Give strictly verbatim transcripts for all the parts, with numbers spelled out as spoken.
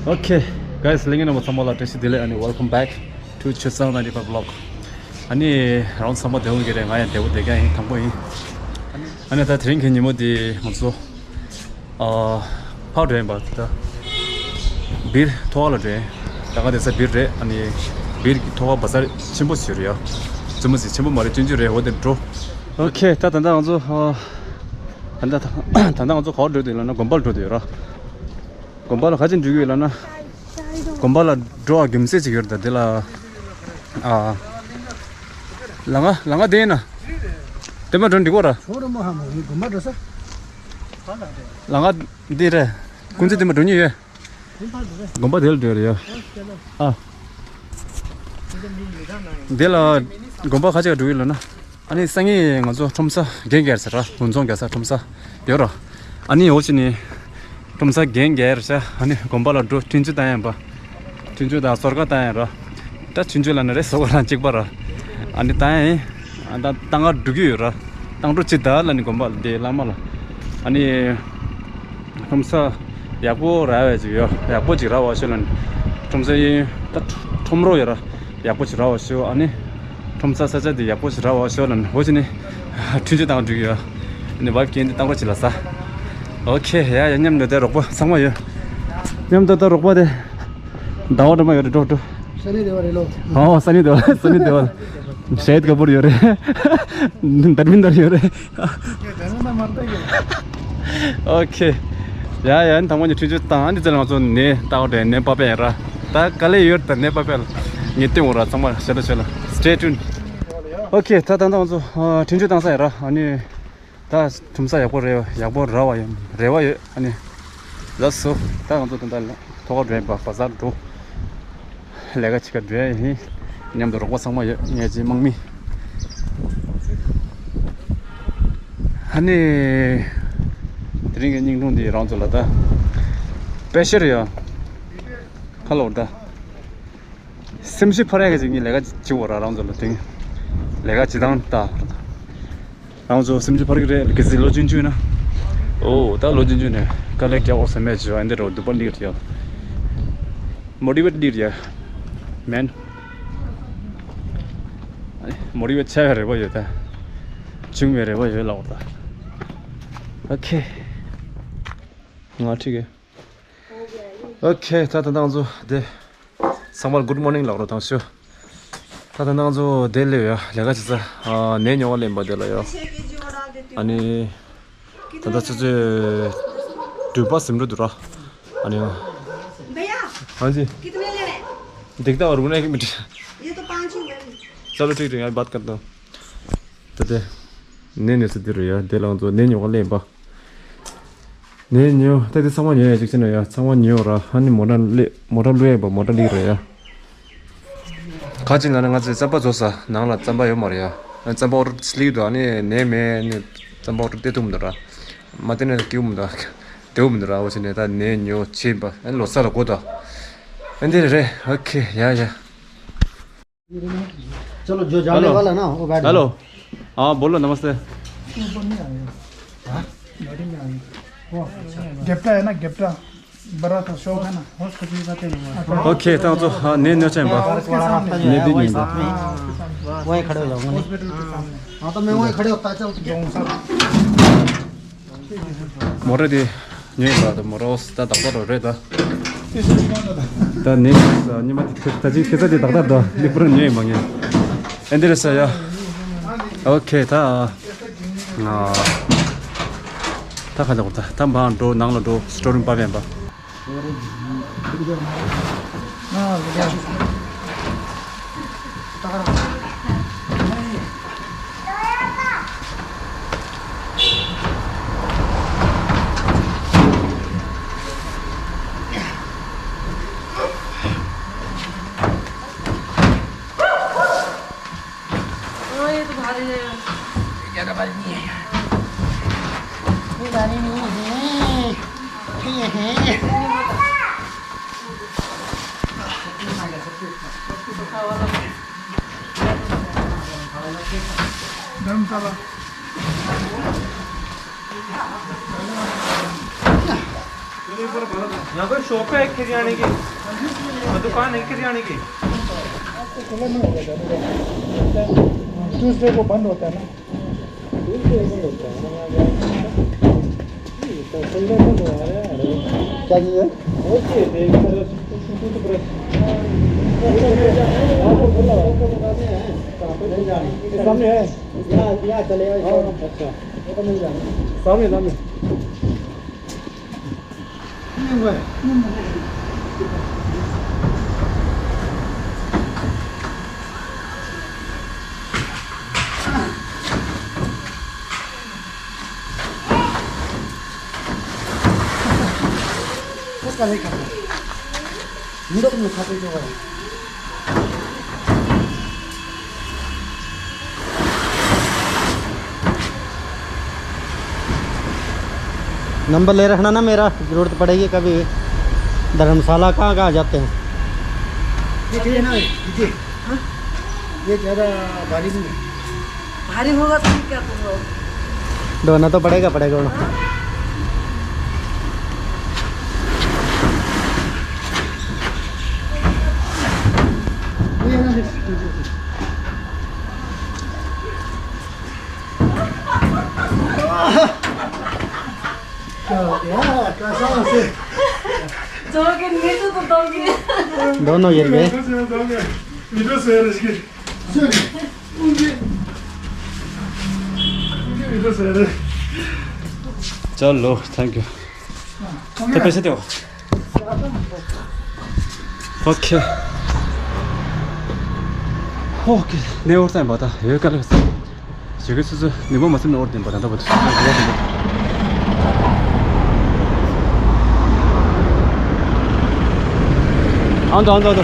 Okay, guys, ལྷན་རྒྱས་རྣམ་པ་ཚང་མ་ལ་བཀྲ་ཤིས་བདེ་ལེགས། ཨ་ནི་welcome back to Chosang ninety-five vlog. ཨ་ནི་རང་ཚང་མ་བདེ་པོ་གི་རེད། ང་ཡང་བདེ་པོ་བསྡད་མཁན་ཡིན། དང་པོ་ཡིན། ཨ་ནི་ད་དེ་རིང་གི་ཉིན་མོ་དེ་ང་ཚོ་ཨ་ཕར་འགྲོ་ཡིན་པ། ད་སྦིར་ཐོག་ཁ་ལ་འགྲོ་ཡིན། ད་ག་དེ་ས་སྦིར་རེད། ཨ་ནི་སྦིར་གི་ཐོག་ཁ་བ་ཟར་ཆེན་པོ་ཞིག་རེད་ཡ། བཙུན་མོ་ཟིག་ཆེན་པོ་མ་རེད། ཆུང་ཆུང་རེད། འོ་དེ་འགྲོ། Okay, ད་ད་ལྟ་ང་ཚོ་ཨ་ད་ལྟ་ད་ལྟ་ང་ཚོ་ག་པར་འགྲོ་འདོད་ལབ་ན་དགོན་པར་འགྲོ་འདོད་ཡོད་ར། དགོན་པ་ལ་ག་ཅིག་འགྲོ་གི་ཡོད་ལབ་ན། དགོན་པ་ལ་འགྲོ་བ་རྒྱུ་མཚན་ཅིག་ཡོད་རེད། ད་དེ་ལ་ཨ་ལམ་ཁ་ལམ་ཁ་དེ་ཡིན་ན་དེ་མ་འགྲོ་འགྲིག་གོ་ར། ཆོ་ར་མོ་ཧ་མོ་ཡིན་དགོན་པ་འགྲོ་ས། ལམ་ཁ་འདི་རེད། ཀུན་གཟིགས་དེ་མ་འགྲོ་མྱོང་ཡོད། དགོན་པ་དེ་ལ་འགྲོ་རེད་ཡ། ཨ་དེ་ལ་དགོན་པ་ག་ཅིག་འགྲོ་གི་ཡོད་ལབ་ན། ཨ་ནི་སང་ཉིན་ང་ཚོ་ཁྲོམ་ས་རྒན་རྒྱལ་ཟེར་ར། དགུན་ཚོང་རྒྱག་ས་ཁྲོམ་ས་ཡོད་ར། ཨ་ནི་འོ་ཅི་ནི་ཁྲོམ་ས་རྒན་རྒྱལ་ཟེར། ཨ་ནི་དགོན་པ་ལ་འགྲོ། ཆུང་ཆུང་བཏང་ཡིན་པ། ཆུང་ཆུང་དང་ཟོར་ཁ་བཏང་ཡིན་ར། ད་ཆུང་ཆུང་ལབ་ན་རེད། ཟོར་ཁ་རང་གཅིག་པ་ར། ཨ་ནི་བཏང་ཡིན། ཨ་ད་བཏང་ག་འགྲོ་གི་ཡོད་ར། བཏང་འགྲོ་ཅི་ད་ལ་ནི་དགོན་པ་དེ་བླ་མ་ལ། ཨ་ནི་ཁྲོམ་ས་ཡག་པོ་རག་པ་ཅིག་ཡོད། ཡག་པོ་ཅིག་རག་པ་ཤོག་ལབ་ནི། ཁྲོམ་ས་ཡིན་ད་ཁྲོམ་རོགས་ཡོད་ར། ཡག་པོ་ཅིག་རག་པ་ཤོག་ཨ་ནི་ཁྲོམ་ས་ས་ཆ་དེ་ཡག་པོ་ཅིག་རག་པ་ཤོག་ལབ་ནི། འོ་ཅི་ནི་ཁྲུན་ཆུ་བཏང་འགྲིག་ཡོད། ཨ་ནི་བའིབ་ཀྱིས་འདི་བཏང་རོགས་ཅིག་ལབ་ས། ཨོ་ཁེ། ཡ་ཡ། མཉམ་དུ་དེ་རོགས་པ་ཚང་མ་ཡོད། མཉམ་དུ་ད་རོགས་པ་དེ་ཟླ་བ་སྒྲོལ་མ་ཡོད་རེད། འགྲོ་འགྲོ། སན་ནི་དེ་ཝལ་རེད་ལོ། ཨོ་སན་ནི་དེ་ཝལ། སན་ནི་དེ་ཝལ། ཤ་ཧིད་ཀ་པུར་ཡོད་རེད། དར་མིན་དར་ཡོད་རེད། ཨོ་ཁེ། ཡ་ཡ། ཨ་ནི་དང་པོ་ནས་ཁྲུན་ཆུ་བཏང་། ཨ་ནི་ཙེ་ལ་ང་ཚོ་ནས་ལྟ་བ་འདྲ། ནས་པ་པ་ཡ་ར། ད་ག་ལེ་ཡོད། ད་ནས་པ་པ་ཡ་ལ་ངས་སྟོན་འོ་ར། ཚང་མ་ཤ་ལ་ཤ་ལ་stay tuned། ཨོ་ཁེ། ད་ད་ད་ང་ཚོ་ཨ་ཁྲུན་ཆུ་བཏང་ས་ཡ་ར། ཨ་ནི་ད་ཁྲོམ་ས་ཡག་པོ་རེད། ཡག་པོ་རག་པ་ཡོད། རེ་བ་ཡོད། ཨ་ནི་ལགས་སོ། ད་ང་ཚོ་ད་ལྟ་ཐོག་ཁར་འགྲོ་ཡིན་པ། བ་ཟར་འགྲོ། ལས་ཀ་བྱེད་ག་འགྲོ་ཡ་ཡིན། མཉམ་དུ་རོགས་པ་ཚང་མ་ཡོད། ངའི་ཅི་དམག་མི། ཨ་ནི་དེ་རིང་གི་བརྙན་ཐུང་འདི་རང་ཚོ་ལ་ད་དཔེ་ཤར་ཡ། ཁ་ལོ་ད་སེམས་ཤུགས་འཕར་ཡ་གི་ཅིག་ངས་ལས་ཀ་བྱེད་འོ་ར། རང་ཚོ་ལ་དེང་ལས་ཀ་བྱེད་སྟངས་ད། རང་ཚོ་སེམས་ཤུགས་འཕར་གི་རེད། གལ་སྲིད་ལོ་ཆུང་ཆུང་ན། ཨོ་ད་ལོ་ཆུང་ཆུང་ནས་དཀའ་ལས་རྒྱག་འོ་ཟེར་མེད་ཅི་བ། འདི་རོ་སྡུག་པ་ལིར་ཡ། མོ་ཊི་ཝེཊ་ལིར་ཡ། མེན། མོ་ཊི་ཝེཊ་བྱ་བའི་རེ་བ་ཡོད་ད། བྱུང་བའི་རེ་བ་ཡོད་ལ་འོ་ད། ཨོ་ཁེ། ང་ཁྲིད་གི། ཨོ་ཁེ། ད་ད་ང་ཚོ་དེ། ཚང་མར་good morning ལབ་རོགས་དང་ཞུ། ད་ད་ང་ཚོ་དེ་སླེབས་ཡ། ལས་ཀ་བྱེད་ས། ཨ་ནས་ཉོ་བ་ལེན་པ་དེ་ལ་ཡ། ཨ་ནི་ད་ལྟ་ཆུ་ཚོད་བདུན་པ་ཟིན་འགྲོ་འདུག་ར། ཨ་ནི་हाँ जी। कितने लेने? देखता हूँ रुकने की मिनट। ये तो पाँच ही है। चलो ठीक ठीक, अभी बात करता हूँ। ད་དེ་ནས་ཉོ་ས་དེ་རེད་ཡ། དེ་ལ་ང་ཚོ་ནས་ཉོ་ག་ལེན་པ། ནས་ཉོ། ད་དེ་ཚང་མ་ཉོ་ཡ་ཅིག་བྱས་ན་ཡ། ཚང་མ་ཉོ་ར། ཨ་ནི་མོ་ཊ་ལེ་མོ་ཊ་བླུག་ཡ་པ། མོ་ཊ་ལིག་རེད་ཡ། ག་ཅིག་ལབ་ན་ང་ཚོས་རྩམ་པ་བཟོ་ས་ནང་ལ་རྩམ་པ་ཡོད་མ་རེད་ཡ། རྩམ་པ་འོ་རུ་སླེབས་འདུག་ཨ་ནི་ནས་མེད་ནི་རྩམ་པ་འོ་རུ་སྟེར་ཐུབ་མི་འདུག་ར། མ་སྟེར་ན་སྐྱིད་པོ་མི་འདུག་ར། བདེ་པོ་མི་འདུག་ར། འོ་བྱས་ནས་ད་ནས་ཉོ་བྱས་པ། ཨ་ནི་ལོ་གསར་ལ་དགོས་ད། ཨ་འདི་རེད། ཨོ་ཁེ། ཡ་ཡ། चलो, जो जाने हेलो। वाला ना, वो बैठ जाओ। हेलो। हाँ, बोलो, नमस्ते। ऊपर नहीं आएगा। हाँ? गाड़ी में आएगा। वो गेप्टा है ना, गेप्टा। बड़ा था, शौक है ना। हाँ, ओके, तो, तो, हाँ, नहीं, नहीं, चाहिए बा। हाँ, उसके सामने। नहीं, नहीं, नहीं, बा। हाँ, उसके सामने। वहीं खड़े हो जाओ, वहीं। हॉस्पिटल के सामने। हाँ, तो मैं वहीं खड़े होता, चल। जाऊँ, सर। མོ་ཊ་དེ་ཉོས་ཡིན་པ། ད་མོ་ཊ་ད་ད་ལྟ་རོ་རེད་ད། ད་ནི་ཉི་མ་དེ་ད་ཅིག་ཁེ་ས་དེ་ད་ལྟ་ད་ལིག་པུར་ཉོས་ཡིན་པ་ངས། ཨེ་འདི་རེད་ས་ཡ། ཨོ་ཁེ། ད་ང་ད་ག་ད་གོ་ད་ད་འབའ་འགྲོ། ནང་ལ་འགྲོ། སི་ཊོར་རུམ་པ་བན་པ། हाँ, ये तो भारी है। ये ज़्यादा भारी नहीं है यार। ये भारी नहीं है। ये है। गरम मसाला। यहाँ पर शॉप है एक किरियाने की, दुकान है किरियाने की। आपको खुला नहीं होगा ज़्यादा। ट्यूसडे को बंद होता है ना। क्या चीज़ है? सामने है। अच्छा, सामने, सामने। नंबर ले रखना ना मेरा, जरूरत पड़ेगी कभी। धर्मशाला कहाँ कहाँ जाते हैं? ये चाहिए ना, ये चाहिए। हाँ? ये ज़्यादा भारी नहीं है। भारी होगा तो फिर क्या करूँगा? ढोना तो पड़ेगा, पड़ेगा ना। दोनों गिर गए। चलो, thank you। तो पैसे दो। OK। OK, ནས་འོར་ཙམ་པ་ད་ཡོད་ག་ལ། ཞེ་གི་སུ་སུ་ནི་མ་མ་སེམས་ནི་འོར་དེ་པ་ད་ད་པ་དུ། ཨ་འདོ་ཨ་འདོ་ཨ་འདོ།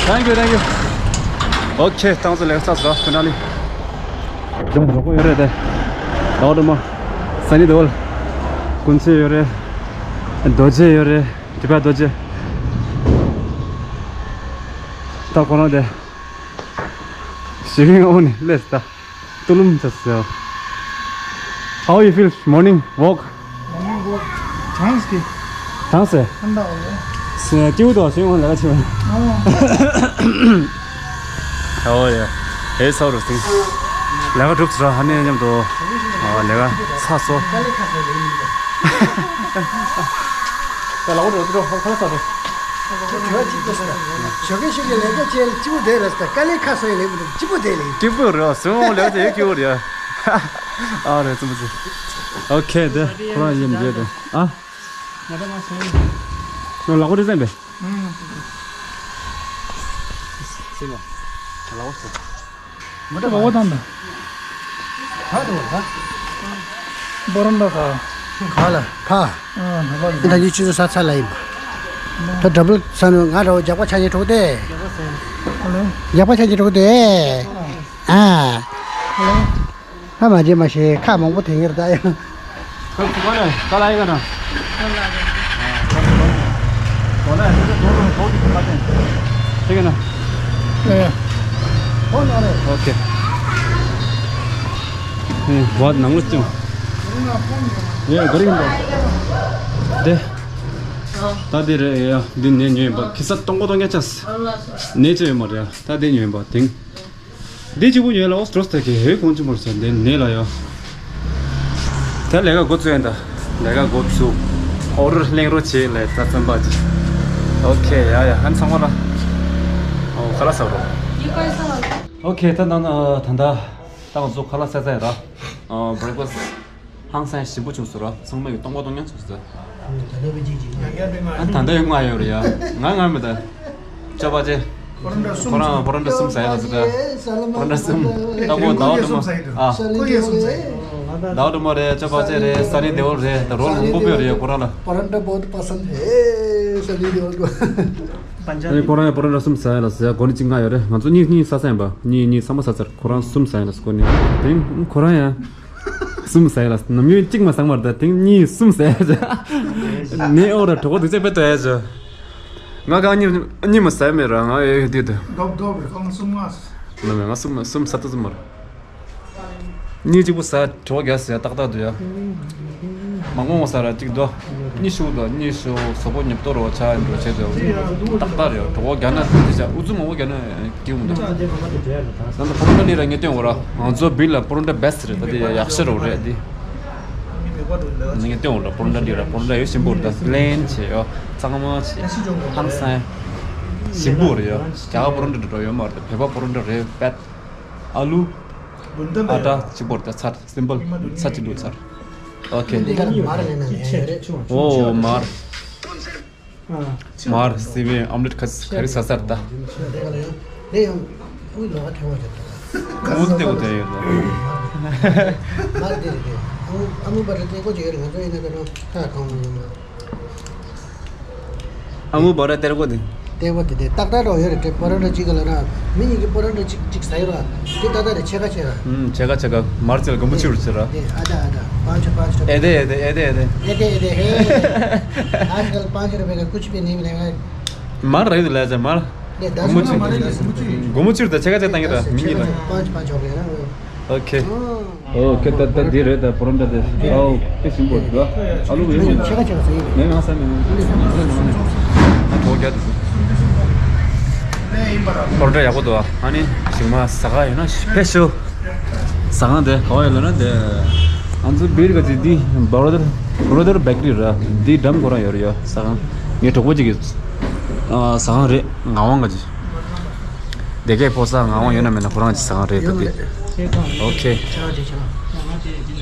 Thank you, thank you. OK, ཏང་ཙུ་ལེགས་ས་སོ་ཁོ་ན་ལི། ལྗོངས་རོགས་པ་ཡོད་རེད་དེ། ལའོ་དུ་མ། སན་ནི་དེ་ཝོལ། ཀུན་ཚེ་ཡོད་རེད། རྡོ་རྗེ་ཡོད་རེད། དྲི་བ་རྡོ་རྗེ། ད་ཁོ་རང་དེ། ཞི་བའི་ངོ་བོ་ནས་སླེབས་ད། ཏུ་ལུམ་ཚ་ཚ། How you feel morning walk? Morning walk. གྲང་སྐྱིད། གྲང་སེ། ཐན་ད་འོ་ཡ། སྐྱིད་པོ་འདུག་ཞིང་ངོ་ལ་ཆེ་བ། ཨོ་ཡ། ཨེ་སོ་རུ་སིང་། ལས་ཀ་གྲུབ་ཚར་ཧ་ནེ་མཉམ་དུ། ལས་ཀ་ཚ་སོ། ད་ལའོ་འགྲོ་འགྲོ་ཁ་ལ་ས་འགྲོ། ཞོགས་ཀས་ཞོགས་ཀས་ལས་ཀ་བྱས་ལ་སྐྱིད་པོ་བསྡད་རེད་ཟེར། དཀའ་ལས་ཁག་སོང་ཡིན་ལས་མི་འདུག་སྐྱིད་པོ་བསྡད་ལས། སྐྱིད་པོ་རེད། སོང་ལས་ཀ་བྱས་ཡོད་སྐྱིད་པོ་རེད། ཨ་རེད་ཙམ་ཙམ། ཨོ་ཁེ་དེ་ཁོ་རང་ཡིན་རེད་དེ། ཨ། ང་ད་མ་སོང་། ནོ་ལག་པ་དེ་ཙམ་པས། ཨང་། སེམས་ལ་ལག་པ་སོང་། མ་ད་ལོ་དང་ད། ཧ་དོ་ཧ། བོ་རམ་ད་ཁ། ག་ལ་ཕ། ཨ་ན་པ་ད་ཡི་ཆུ་ས་ཚ་ལ་ཡིན་པ། ད་ཌབ་བལ་ས་ནུ་ང་ར་བ་རྒྱག་པ་ཆ་ཉེ་ཐོག་དེ། ཧ་ལོ། རྒྱག་པ་ཆ་ཉེ་ཐོག་དེ། ཨ། ཧ་ལོ། ཧ་མ་རྗེ་མ་ཤེས་ཁ་མང་པོ་དེ་ངེར་ད་ཡང་། ཁབ་ཚུགས་པ་ནས་ད་ལ་ཡི་ག་ན། ཁོ་ན་ཡང་ཚུགས་ཚུགས་ཁོག་གི་ཁ་ཏན། དེ་ག་ན། ཨེ། ཁོ་ན་རེ། ཨོ་ཁེ། ཨེ་བ་ནང་ལོ་ཅུང་། ཡེ་ག་རིང་དོ། དེ། ད་དེ་རེད་ཡ། འདི་ནས་ཉོས་ཡིན་པ་ཁི་ས་སྟོང་གོ་སྟོང་རྒྱ་ཆས། ནས་ཅི་ཡོད་མ་རེད་ཡ། ད་དེ་ཉོས་ཡིན་པ་དེང་། འདི་གཅིག་པུ་ཉོས་ལ་ཨོ་སི་ཏྲོ་སི་ཏྲ་གི་ཧེ་གོང་ཆེན་པོར་ཟེར་འདི་ནས་ལ་ཡོ། ད་ལས་ཀ་འགོ་བཙུགས་ཡིན་ད། ལས་ཀ་འགོ་བཙུགས། ཨོ་རོར་གླེང་རོགས་བྱེད་ལས་ད་བཙན་པ་ཅི། ཨོ་ཁེ་ཡ་ཡ་ཧན་ཚང་མ་ལ། ཨོ་ཁ་ལག་ཟ་རོགས། ཨོ་ཁེ་ད་ནང་ད་ད་ད་ང་ཚོ་ཁ་ལག་ཟ་ཟ་ཡ་ར། བྷི་རེག་ཕ་སི་ཧང་སང་ཞིམ་པོ་བྱུང་སོང་ར། ཚང་མ་ཡི་གཏོང་བ་གཏོང་ཉན་བྱུང་སོང་། ཨ་ད་ལྟ་ཡོད་ང་ཡོད་རེད་ཡ། ང་ང་མི་ད། ཅོ་པ་ཅེ། ཁོ་རང་པོ་རོ་འདྲ་གསུམ་ཟ་ཡ་ཟེར་ད། པོ་རོ་འདྲ་གསུམ་ལྟ་བུ་ཟླ་བ་དུ་མ། ཨ། ཟླ་བ་དུ་མ་རེད། ཅོ་པ་ཅེ་རེད། སན་ནི་དེ་ཝོལ་རེད། ད་རོལ་མང་པོ་ཡོད་རེད་ཁོ་རང་ལ། परांठा बहुत पसंद है सनी देओल को। ཁོ་རང་པོ་རོ་འདྲ་གསུམ་ཟ་ཡ་ལ་ཟེར་གོ་ནི་གཅིག་ང་ཡོད་རེད། ང་ཚོ་གཉིས་གཉིས་ཟ་ས་ཡིན་པ། གཉིས་གཉིས་ཚང་མ་ཟ་ཚར། ཁོ་རང་གསུམ་ཟ་ཡ་ལ་ཟེར་གོ་ནི། དེང་ཁོ་རང་ཡང་། གསུམ་ཟ་ཡ་ལ་ནམ་རྒྱུན་གཅིག་མ་ཟ་མར་ད་དེང་གཉིས་གསུམ་ཟ་ཡ་ཟ། ནི་ཨོ་ར་གྲོགས་པོ་དུ་ཚེ་དཔེ་ཏོ་ཡ་ཟ། ང་གང་གཉིས་གཉིས་མ་ཟ་མེད་ར་ང་ཨེ་དེ་དུ། རྡོབ་རྡོབ་རེ་ཁོང་གསུམ་ང་ཟ། ནམ་ཡང་ང་གསུམ་གསུམ་ཟ་ཏུ་ཙམ་མར། གཉིས་གཅིག་པུ་ཟ་གྲོད་ཁོག་རྒྱགས་ཟེར་ཏག་ཏག་འདུག་ཡ། མ་འགོང་བ་ཟ་ར་གཅིག་འདུག་གཉིད་ཤུགས་འདུག་གཉིད་ཤུགས་གཟུགས་པོ་ཉོབ་ཏོ་རོ་ཆ་འགྲོ་བྱེད་འདུག་ཏག་ཏག་རེད། གྲོད་ཁོག་རྒྱགས་ན་དེ་ཆ་ཨུ་ཚུགས་མང་པོ་རྒྱགས་ན་སྐྱིད་འདུག་ད་ལྟ་པོ་རོ་ཊ་ལི་ར་ངས་སྟོན་འོ་ར། ང་ཚོ་བིལ་ལ་པོ་རོ་ཊ་བེ་སི་ཊི་རེད། ད་དེ་ཡག་ཤོས་རོ་རེད་དེ། ངས་སྟོན་འོ་ར། པོ་རོ་ཊ་ལི་ར་པོ་རོ་ཊ་ཡོད་ཞིམ་པོ་རེད། ད་པི་ལེན་བྱས་ཡོད། གཙང་མ་བྱས། ཧང་སང་ཞིམ་པོ་རེད་ཡོད། རྒྱ་གར་པོ་རོ་ཊ་འདྲ་འགྲོ་ཡོད་མ་རེད། བོད་པ་པོ་རོ་ཊ་རེད། པད། ཨ་ལུ། ཨ་ཏྲ་གཅིག་པོར་ད་ཚར། སིམ་པལ་ཚར་གཅིག་ལུས་ཚར། ཨོ་ཁེ། འདི་གར་མར་ལེན་ན་ཡང་རེད། ཨོ་མར། མར་སི་བའི་ཨོམ་ལེཊ་ག་ག་རེ་ཟ་ཚར་ད། འདི་ག་ལ་ཡང་འདི་ཡང་དབུས་ལོག་ཁ་ཐེངས་མ་བྱེད་ད། དབུ་ཏེ་དབུ་ཏེ་ཡོད་ད། མར་འདི་རེད་དེ། ཨ་མོ་ཨ་མོ་པ་རེད་དེ་ཀོ་ཅིག་ཡོད་རེད། ང་ཚོ་ཡིན་ན་ད་རུང་ཁ་གང་མ་ཡོད་མ། ཨ་མོ་བོ་ར་ཏེར་གོ་དེ། ཏེར་གོ་དེ་དེ་ཏག་ཏག་རོ་ཡོད་རེད། ཏེ་པོ་རོ་ཊ་གཅིག་ག་ལ་ར། མི་གཉིས་ཀྱི་པོ་རོ་ཊ་གཅིག་གཅིག་ཟ་ཡོད་ར། དེ་ཏག་ཏག་རེད། ཕྱེད་ཀ་ཕྱེད་ཀ། ཨུམ། ཕྱེད་ཀ་ཕྱེད་ཀ། མར་ཚེ་ལ་སྒོར་མོ་གཅིག་རུ་ཟེར་ར། དེ་ཨ་ད་ཨ་ད། पाँच पाँच रुपए། ཨེ་དེ་ཨེ་དེ་ཨེ་དེ་ཨེ་དེ། ཨེ་དེ་ཨེ་དེ་ཧེ། आजकल पाँच रुपए का कुछ भी नहीं मिलेगा। མར་ར་ཡོད་ལ་ཅ་མར། སྒོར་མོ་གཅིག་སྒོར་མོ་གཅིག་རུ་ད་ཕྱེད་ཀ་ཕྱེད་ཀ་བཏང་གི་ར་མི་གཉིས་ལ། पाँच पाँच हो गया ना वो। ཨོ་ཁེ། ཨོ་ཁེ། ད་ད་འདི་རེད། ད་པོ་རོ་ཊ་དེ། ཨོ་དེ་ཞིམ་པོ་འདུག་ཨ་ལུ་ཡོད་ཞིམ་པོ། ཕྱེད་ཀ་ཕྱེད་ཀ་ཟ་ཡི་རེད། ངས་ང་ས་མི་འདུག་ང་གྲོད་ཁོག་རྒྱགས་འདུག་པོ་རོ་ཊ་ཡག་པོ་འདུག་ཨ་ནི་ཞིག་མ་ཟ་ག་ཡོད་ན་ཕེབས་ཤོག་ཟ་ཁང་དེ་ག་བ་ཡོད་ལབ་ན་དེ། ང་ཚོ་བིར་ག་ཅིག་འདི་བོ་རོ་ཊར་བོ་རོ་ཊར་བེ་ཀ་རི་ར། འདི་འགྲམ་ཁོ་རང་ཡོད་རེད་ཡ། ཟ་ཁང་ངའི་གྲོགས་པོ་གཅིག་གི་ཨ་ཟ་ཁང་རེད། ངག་དབང་ག་ཅིག་དེ་གའི་ཕོ་གསར་ངག་དབང་ཡོད་ན་མེད་ན་ཁོ་རང་གི་ཟ་ཁང་རེད་ད་དེ། ཨོ་ཁེ། ཆ་ཆ་ཆ།